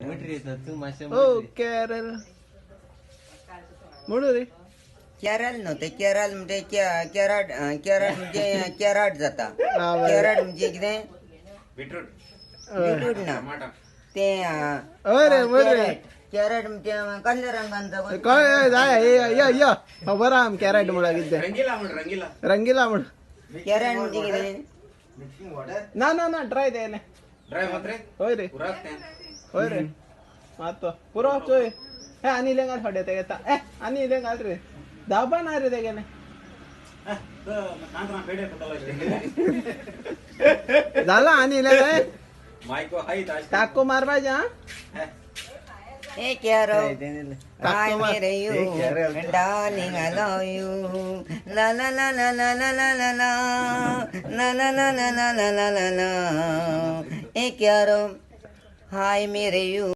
ओ केरळ म्हणू रे. केरळ न्हू ते, केरळ म्हणजे केराट. केराट म्हणजे केराट जाता. हा, बरोबर. केराट म्हणजे कितें? बिटरूट. बिटरूट ना ते. हय रे, बरें. कॅरेट, कॅरेट म्हणजे कसल्या रंगान जागो? कळ जाय, ये यो खबर आहा कॅरेट म्हळ्यार कितें. रंगीला म्हण, रंगीला. रंगीला म्हण. कॅरेट म्हणजे कितें? ना ना ना, ड्राय तेले. ड्राय मात रे. हय रे. उराक तें. हय रे, मात पुरो चोय. हे आनी इल्लें घाल थोडे ते घेता. ए, आनी इल्लें घाल रे, धांवपा ना रे तेगेलें. जालां, आनी इल्लें जाय. मायको हाय. टाको मारपाचें आं. ए क्यारो, I Mere you, darling, I love you, la la la la la la la la la la la la la la la la la. A क्यारो, high Mere you.